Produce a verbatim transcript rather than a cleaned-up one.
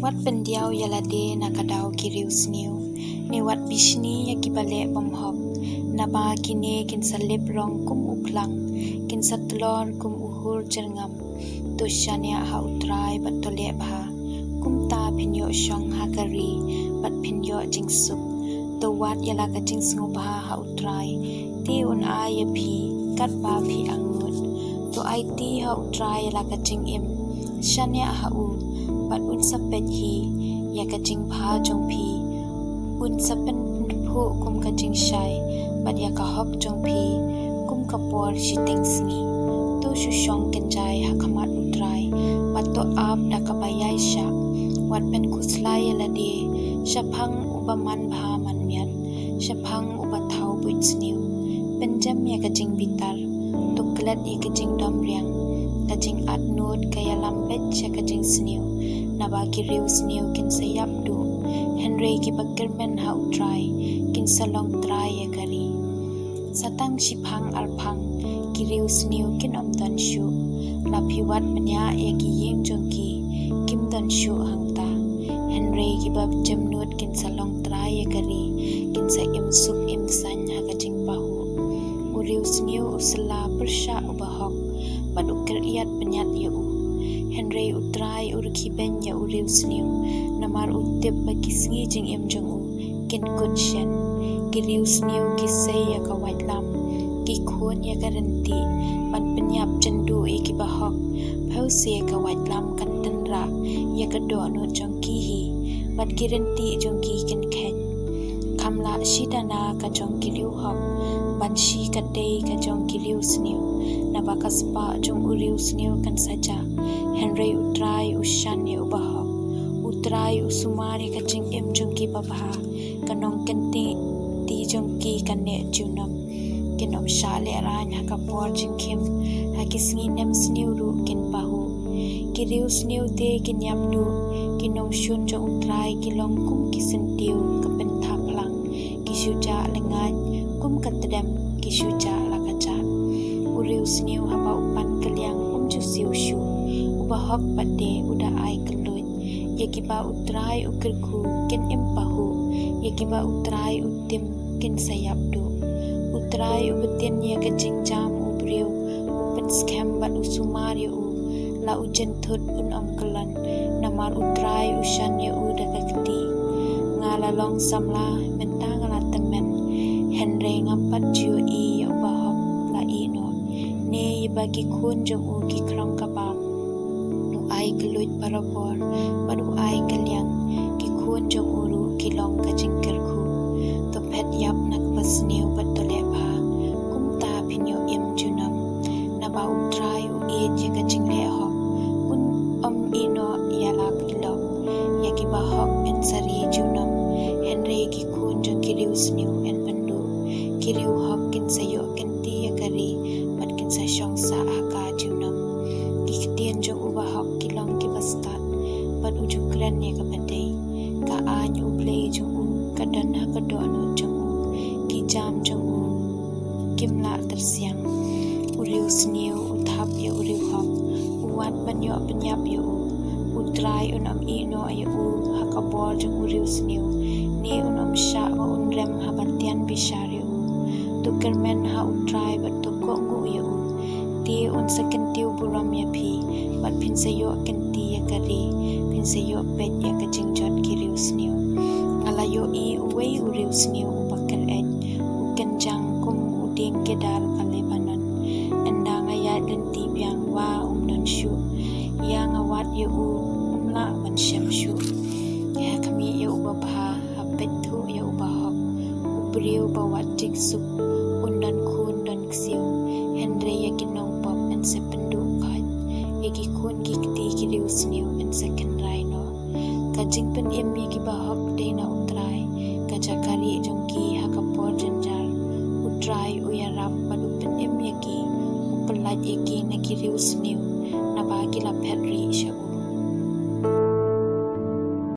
Wat pyndiaw ïa lade na ka daw ki riewsniew, ne wat bishni ïa kiba leh bymhok, naba kine kin sa lip rong kum u phlang, kin sa tlor kum u hur jyrngam. To shaniah ha U Trai bad to leh bha, kumta phin ïoh shong ha ka ri bad phin ïoh jingsuk. To wad ïa la ka jingsngewbha ha U Trai, te un ai ïa phi katba phi angnud. To aiti ha U Trai ïa la ka jingim, shaniah ha u, bad un sa peit hi ïa ka jingbha jong phi. Un sa pynphuh kum ka jingshai, bad ïa ka hok jong phi kum ka por shiteng sngi. To shu shong kynjai ha khmat U Trai, bad to ap da kaba ïaishah. Wat pynkhuslai ïa lade shaphang uba man bha man miat, shaphang uba thaw buit sniew. Pynjem ïa ka jingbitar, to klet ïa ka jingdom riang. Ka jingatnud ka ïalam beit sha ka jingsniew, naba ki riewsniew kin sa ïap duh. Hynrei kiba kyrmen ha U Trai kin sa long trai ïa ka ri. Sa tang shiphang arphang ki riewsniew kin ym don shuh. La phi wad bniah ïa ki ïing jong ki, kim don shuh hangta. Hynrei kiba jemnud kin sa long trai ïa ka ri, kin sa im suk im saiñ ha ka jingpahuh. U riewsniew u sylla pyrshah uba hok, bad u kyrïat pynïat ïa u. Hynrei U Trai u rkhie beiñ ïa u riewsniew, namar u tip ba ki sngi jingim jong u kin kut shen. Ki riewsniew ki sei ïa ka waitlam, ki khun ïa ka rynti, ban pynïap jynduh ïa kiba hok. Phew se ka waitlam kan tynrah ïa ka dohnud jong ki hi, bad ki rynti jong ki kin kheiñ. Kham lah shi dana ka jong ki riewhok ban shi katei ka jong ki riewsniew, naba ka spah jong u riewsniew kan sa jah. Hynrei U Trai u shan ïa uba hok. U Trai u sumar ïa ka jingim jong kiba bha. Ka nongkynti jong ki kan neh junom. Kin ym shah lehraiñ ha ka por jingkhim, ha ki sngi nemsniew ruh kin pahuh. Ki riewsniew te kin ïap duh. Ki nongshun jong U Trai ki long kum ki syntiew ka pynthap lang. Ki shu jah lyngngaid kum ka tdem, ki shu jah la ka jah. U riewsniew haba u pan kylliang um ju siew shuh. Uba hok pat te u da ai kylluid. Ïa kiba U Trai u kyrkhu kin im pahuh. Ïa kiba U Trai u tim kin sa ïap duh. U Trai u btin ïa ka jingjam u briew, u pynskhem bad u sumar ïa u. La u jynthut un ym kyllon, namar U Trai u shan ïa u da ka kti. Nga la long samla, mynta nga la tymmen. Hynrei ngam pat ju ïohi ïa uba hok la ïeh noh. Ne ïa ba ki khun jong u ki khrong ka bam. U ai kylluid barabor, bad u ai kylliang. Ki khun jong u ruh ki long ka jingkyrkhu. To phet ïap na kaba sniew bad to leh bha, kumta phin ïoh im junom. Naba U Trai u ïeit ïa ka jingleh hok. Un ym ïeh noh ïa la ki lok. Ïa kiba hok yn sa ri junom. Hynrei ki khun jong ki riewsniew yn pynduh. Ki riewhok kin sa ïoh kynti ïa ka ri, bad kin sa shong sah ha ka junom. Ki ktien jong uba hok ki long kiba stad, bad u ju kren ïa kaba dei. Ka aiñ U Blei jong u ka don ha ka dohnud jong u. Ki jam jong u kim lah tyrsiang. U riewsniew u thap ïa u riewhok, u wad ban ïoh pynïap ïa u. U Trai un ym ïeh noh ïa u ha ka bor jong u riewsniew, ne un ym shah ba un rem haba tian bishar ïa u. To kyrmen ha U Trai bad to kohnguh ïa u. Te un sa kyntiew burom ïa phi, bad phin sa ïoh kynti ïa ka ri, phin sa ïoh peit ïa ka jingjot ki riewsniew. Nga la ïohi uwei u riewsniew uba kyreit, u kynjang kum u dieng kedar ka Lebanon. Ynda nga ïaid lynti biang, wa um don shuh. Ïa nga wad ïa u, um lah ban shem shuh. Ha khmih ïa uba bha, ha peit thuh ïa uba hok. U briew ba wad jingsuk un don khun don ksiew. Hynrei ïa ki nongpop yn sa pynduh khoit. Ïa ki khun ki kti ki riewsniew yn sa kynrai noh. Ka jingpynim ïa kiba hok dei na U Trai. Ka jaka rieh jong ki ha ka por jynjar. U Trai u ïarap bad u pynim ïa ki. U pyllait ïa ki na ki riewsniew.